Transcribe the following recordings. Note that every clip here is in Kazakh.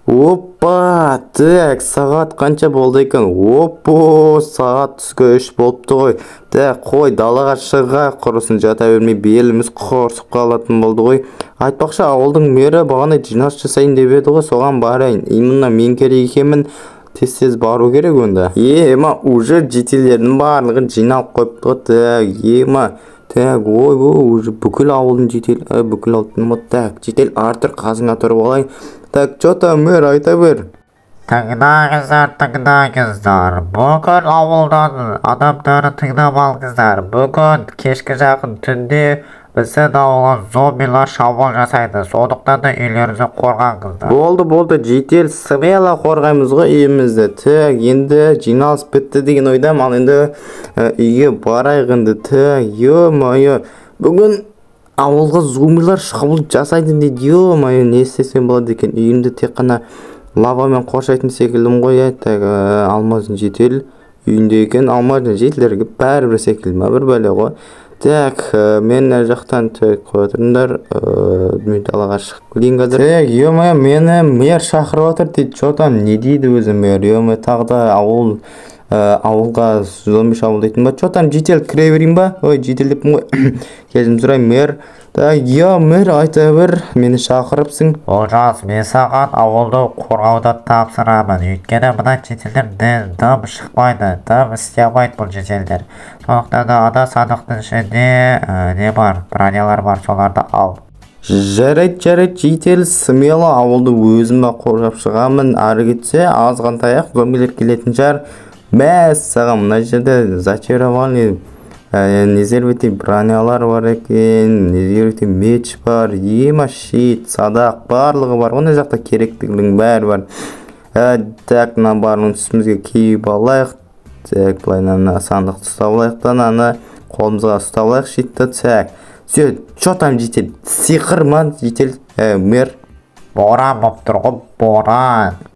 Опа, так, сағат қанша болды екен? Опо, сағат түскі 3 болыпты ғой. Так, қой, далаға шыға, құрысын жата бермей беліміз құрысып қалатын болды ғой. Айтпақшы, ауылдың мэрі бағана жиналыс жасайын деп еді ғой, соған барайын. Именно мен керек екенмін, тез-тез бару керек онда. Ема, уже жителдердің барлығы жиналып қойыпты ғой. Так, ема, так, ой, ой, уже бүкіл ауылдың жител, бүкіл ауылдың, так, жител Артур қасыңа тұрып алайын. Так, чё там, мэр, айта бер. Тыңдаңыздар, тыңдаңыздар. Бүкіл ауылдан адамдары тыңдап алыңыздар. Бүгін кешкі жақын түнде біздің ауылға зомбилар шабуыл жасайды. Сондықтан да үйлеріңізді қорғаңыздар. Болды, болды, жител, смело қорғаймыз ғой үйімізді. Так, енді жиналыс бітті деген ойдамын. Ал енді үйге барайық енді. Так, ё-моё, бүгін ауылға зомбилар шабуыл жасайды дейді. Ё-моё, не істесем болады екен? Үйімді тек қана лавамен қоршайтын секілдімін ғой, иә. Так, Алмаздың жител үйінде екен. Алмаздың жителдерге бәрібір секілді ма, бір бәле ғой. Так, мен мына жақтан так қоя тұрыңдар. Мен далаға шығып келейін қазір. Так, ё-моё, мені мэр шақырып жатыр дейді. Чё там, не дейді өзі мэр? Ё-моё, тағы да ауылға зомби шабуылдайтын ба? Чё там, жител, кіре берейін ба? Ой, жител деппін ғой. Кешірім сұраймын, мэр. Так, я, мэр, айта бер, мені шақырыпсың. Олжас, мен саған ауылды қорғауды тапсырамын. Өйткені мына жителдер дым шықпайды, дым істей алмайды бұл жителдер. Сондықтан да ана сандықтың ішінде не бар, бронялар бар, соларды ал. Жарайды, жарайды, жител, смело ауылды өзім ақ қорғап шығамын. Ары кетсе азғантай ақ зомбилер келетін шығар. Мәссаған, мына жерде зачарованный незервитый бронялар бар екен, незервитый меч бар, ема, щит, садақ, барлығы бар. Мына жақта керектігінің бәрі бар. Так, мына барлығын үстімізге киіп алайық. Так, былай мына сандықты ұстап алайық та, мынаны қолымызға ұстап алайық, щитті. Так, все, чё там, жител? Сиқыр ма, жител, мэр? Боран болып тұр ғой, боран.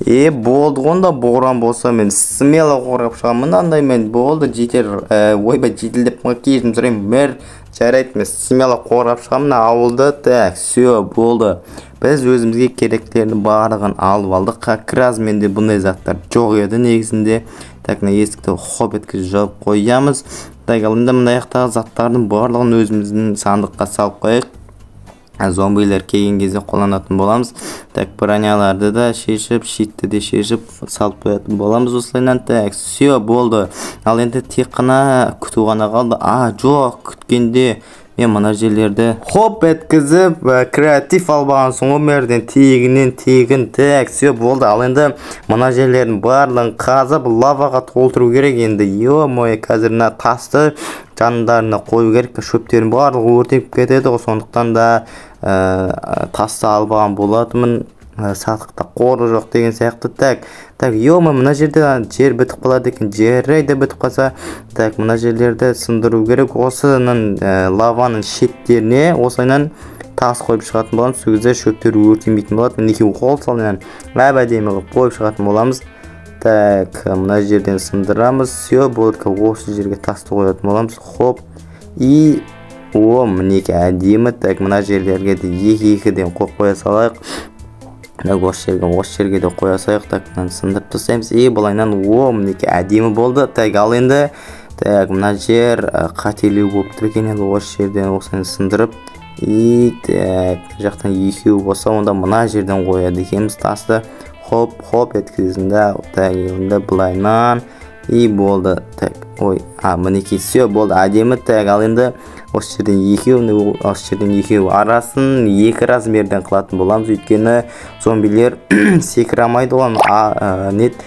Болды ғой онда, боран болса мен смело қорғап шығамын мынандай мен. Болды, жител, ойбай, жител деп кешірім сұраймын, мэр. Жарайды, мен смело қорғап шығамын мына ауылды. Так, все, болды. Біз өзімізге керектілердің барлығын алып алдық. Как раз менде бұндай заттар жоқ еді негізінде. Так, мына есікті хоп еткізіп жауып қоямыз. Так, ал енді мына жақтағы заттардың барлығын өзіміздің сандыққа салып қояйық. Зомбилер келген кезде қолданатын боламыз. Так, броняларды да шешіп, щитті де шешіп салып қоятын боламыз осылайынан. Так, все, болды. Ал енді тек қана күту ғана қалды. А, жоқ, күткенде мен мына жерлерді хоп еткізіп, креатив алып соң ғой мэрден тегіннен тегін. Так, все, болды. Ал енді мына жерлердің барлығын қазып лаваға толтыру керек енді. Ё-моё, қазір мына тасты жандарына қою керек, шөптердің барлығы өртеніп кетеді ғой. Сондықтан да тасты алып алған болатынмын. Сатықта қоры жоқ деген сияқты. Так, так, ё-моё, мына жерде жер бітіп қалады екен. Жарайды, бітіп қалса, так, мына жерлерді сындыру керек. Осының лаваның шеттеріне осылайынан тас қойып шығатын боламыз. Сол кезде шөптер өртенбейтін болады. Мінекей, қол салынан әп-әдемі қылып қойып шығатын боламыз. Так, мына жерден сындырамыз. Все, болды, осы жерге тасты қоятын боламыз. Хоп. И о, мінекей, әдемі. Так, мына жерлерге де екі-екіден қойып қоя салайық. Так, осы жерге, осы жерге де қоя салайық. Так, мынаны сындырып тастаймыз. И былайынан, о, мінекей, әдемі болды. Так, ал енді, так, мына жер қателеу болып тұр екен. Енді осы жерден осыны сындырып, и так, мына жақтан екеу болса, онда мына жерден қояды екенбіз тасты. Хоп, хоп еткізесің да. Так, енді былайынан, и болды. Так, ой, а, мінекей, все, болды, әдемі. Так, ал енді осы жерден екеу, осы жерден екеу, арасын екі размерден қылатын боламыз. Өйткені зомбилер секіре алмайды ғой, нет,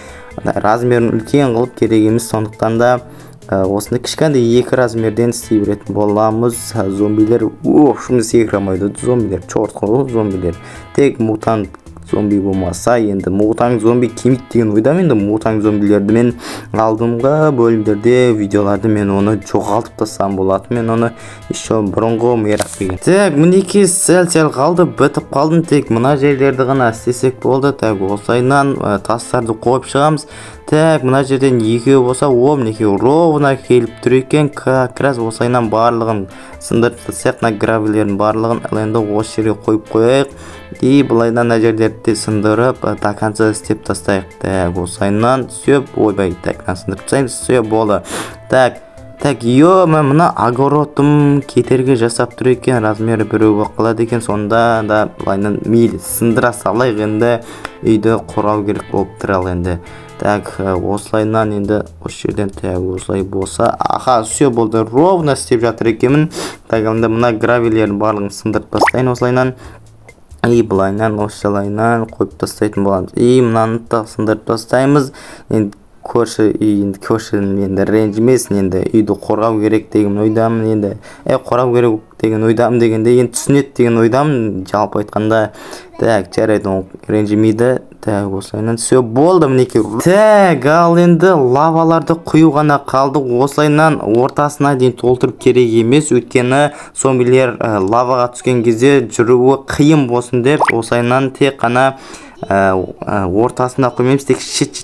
размерін үлкен қылып керек емес. Сондықтан да осыны кішкентай екі размерден істей беретін боламыз. Зомбилер, в общем, секіре алмайды зомбилер, черт қой зомбилер. Тек мутант зомби болмаса, енді мутант зомби келмейді деген ойдамын. Енді мутант зомбилерді мен алдыңғы бөлімдерде, видеоларды мен оны жоғалтып тастаған болатын. Мен оны еще бұрынғы мейрак деген. Так, мінекей, сәл-сәл қалды, бітіп қалдым. Тек мына жерлерді ғана істесек болды. Так, осылайынан тастарды қойып шығамыз. Так, мына жерден екеу болса, о, мінекей, ровно келіп тұр екен. Как раз осылайынан барлығын сындырып тастайық, мына гравилердің барлығын. Ал енді осы жерге қойып қояйық. И былайдан мына жерлерді сындырып, до конца істеп тастайық. Так, осылайынан все, ойбай, так, мынаны сындырып тастаймыз, все, болды. Так, так, ё, мына огородым кедергі жасап тұр екен, размері біреу болып қалады екен, сонда да былайынан мейлі сындыра салайық, енді үйді қорғау керек болып тұр ал енді. Так, осылайынан енді осы жерден, так, осылай болса, аха, все болды, ровно істеп жатыр екенмін. Так, енді мына гравилердің барлығын сындырып тастайын осылайынан. И былайынан, осылайынан қойып тастайтын боламыз. И мынаны да сындырып тастаймыз. Енді көрші үй, енді көрші енді ренжімесін, енді үйді қорғау керек деген ойдамын енді. Қорғау керек деген ойдамын дегенде енді түсінеді деген ойдамын, жалпы айтқанда. Так, жарайды, ол ренжімейді. Так, осылайынан все болды, мінекей. Так, ал енді лаваларды құю ғана қалды. Осылайынан ортасына дейін толтырып керек емес, өйткені зомбилер лаваға түскен кезде жүруі қиын болсын деп осылайынан тек қана ортасына қоймаймыз, тек шет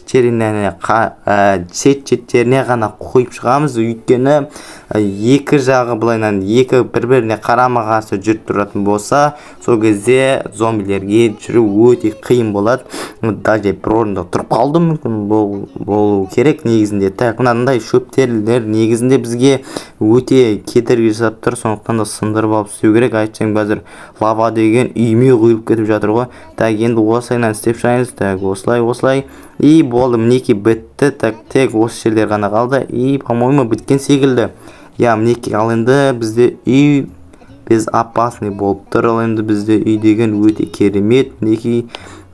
шеттеріне ғана қойып шығамыз, өйткені екі жағы былайынан екі бір-біріне қарама-қарсы жүріп тұратын болса, сол кезде зомбилерге жүру өте қиын болады. Даже бір орында тұрып қалды мүмкін болу керек негізінде. Так, мынандай шөптерлер негізінде бізге өте кедергі жасап тұр, сондықтан да сындырып алып істеу керек. Айтсаң, қазір лава деген үйме құйылып кетіп жатыр ғой. Так, енді осылайынан істеп шығайыз. Так, осылай, осылай. И болды, мінекей бітті. Так, тек осы жерлер ғана қалды. И, по-моему, біткен секілді. Я, мінекей, ал енді бізде үй безопасный болып тұр. Ал енді бізде үй деген өте керемет. Мінекей.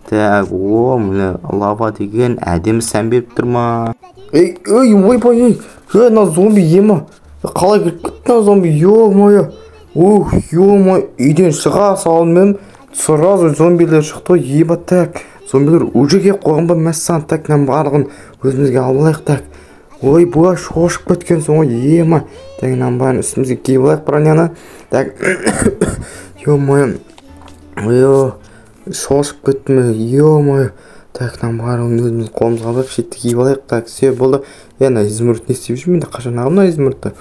Так, о, міне лава деген әдемі сән беріп тұр ма? Ей, ей, ойбай, ей, ей, мына зомби ема? Қалай кіріп кетті мына зомби? Ё-моё. Ух, ё-моё, үйден шыға салдым, сразу зомбилер шықты ғой, еба, так. Зомбилер уже келіп қойған ба, мәссаған, так, мынаның барлығын өзімізге алып алайық, так. Ой, бұлар шошып кеткенсің ғой, ема. Так, мынаның бәрін үстімізге киіп алайық броняны. Так, ё-моё. Ё, шошып кеттім, ё-моё. Так, мынаның барлығын өзіміз қолымызға алып, шетті киіп алайық. Так, все, болды. Е, мына изумруд не істеп жүр менде? Қашан алдым мына изумрудты?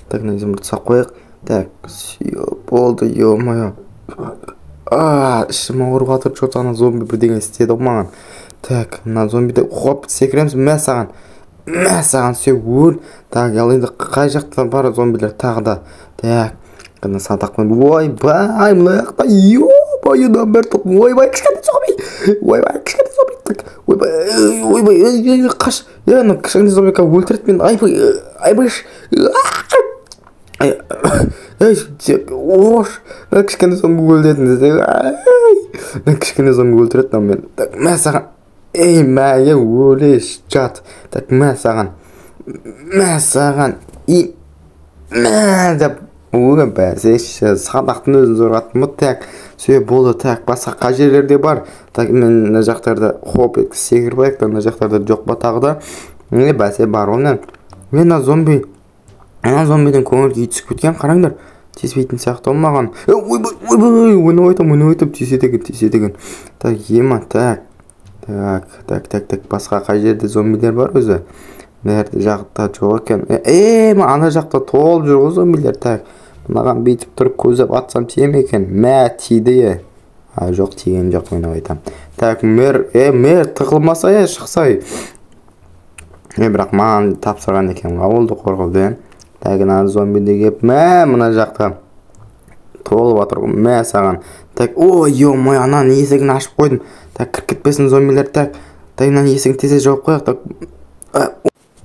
Так, мына изумрудты салып қояйық. Так, все, болды, ё-моё. А, ішім ауырып жатыр, чё-то ана зомби бірдеңе істеді ғой маған. Так, мына зомбиді хоп, секіреміз, мә саған. Мә саған, все, өл. Так, ал енді қай жақта бар зомбилер тағы да? Так, мына садақпен, ойбай, мына жақта, ё-моё, мына бір топ, ойбай, кішкентай зомби, ойбай, кішкентай зомби, так, ойбай, ойбай, ей, қаш, е, ана кішкентай зомби өлтіреді мені, айбай, айбай, ей, ош, мына кішкентай зомби өлтіретін десе, мына кішкентай зомби өлтіреді мынау мені. Так, мә саған, ей, мә, е, өлеш, жат. Так, мә саған, мә саған, и, мә, деп, ой, бәсе, садақтың өзін зорға аттым ғой. Так, все, болды. Так, басқа қай жерлерде бар? Так, мен мына жақтарда хоп секіріп алайық та, мына жақтарда жоқ па тағы да? Не, бәсе, бар ғой мына. Мен мына зомби, ана зомбиден көңіл күйі түсіп кеткен, қараңдар, тиіспейтін сияқты ғой маған. Ойбай, ойбай, ойнап айтамын, ойнап айтамын, тиіседі екен, тиіседі екен. Так, ема, так, так, так, так, так, басқа қай жерде зомбилер бар өзі? Мына жақта жоқ екен. Е, ана жақта толып жүр ғой зомбилер. Так, мынаған бүйтіп тұрып көздеп атсам тие ме екен? Мә, тиді, е. А, жоқ, тиген жоқ, ойнап айтамын. Так, мэр, е, мэр, тығылмаса, е, шықсай. Е, бірақ маған тапсырған екен ауылды қорғауды, е. Так, мына зомби де келіп, мә, мына жақта толып жатыр ғой, мә саған. Так, ой, ё-моё, ананың есігін ашып қойдым. Так, кіріп кетпесін зомбилер. Так, так, мынаның есігін тез жауып қояйық. Так,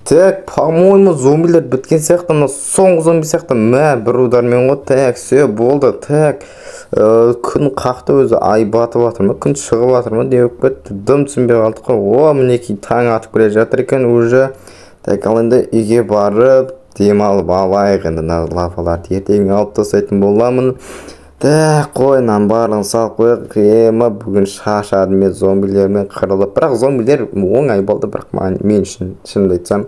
так, по-моему, зомбилер біткен сияқты, мына соңғы зомби сияқты, мә, бір удармен ғой. Так, все, болды. Так, күн қақты өзі, ай батып жатыр ма, күн шығып жатыр ма деп кетті, дым түсінбей қалдық қой. О, мінекей таң атып келе жатыр екен уже. Так, ал енді үйге барып демалып алайық. Енді мына лаваларды ертең алып тастайтын боламын. Так, қой, мынаның барлығын салып қояйық. Ема, бүгін шаршадым мен зомбилермен қырылып. Бірақ зомбилер оңай болды, бірақ маған, мен үшін, шынымды айтсам.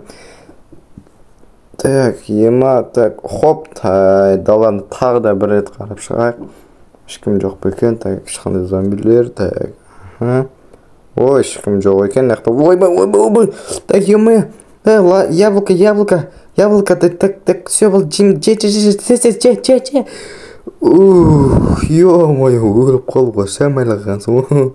Так, ема, так, хоп, даланы тағы да бір рет қарап шығайық. Ешкім жоқ па екен? Так, ешқандай зомбилер, так. Ой, ешкім жоқ екен. Ойбай, ойбай, ойбай. Так, ема, яблоко, яблоко, яблоко, так, так, так, все, болды, же, же, же, же, же, же, же, же. Ух, ё-моё, өліп қалуға шамайлағансың ғой.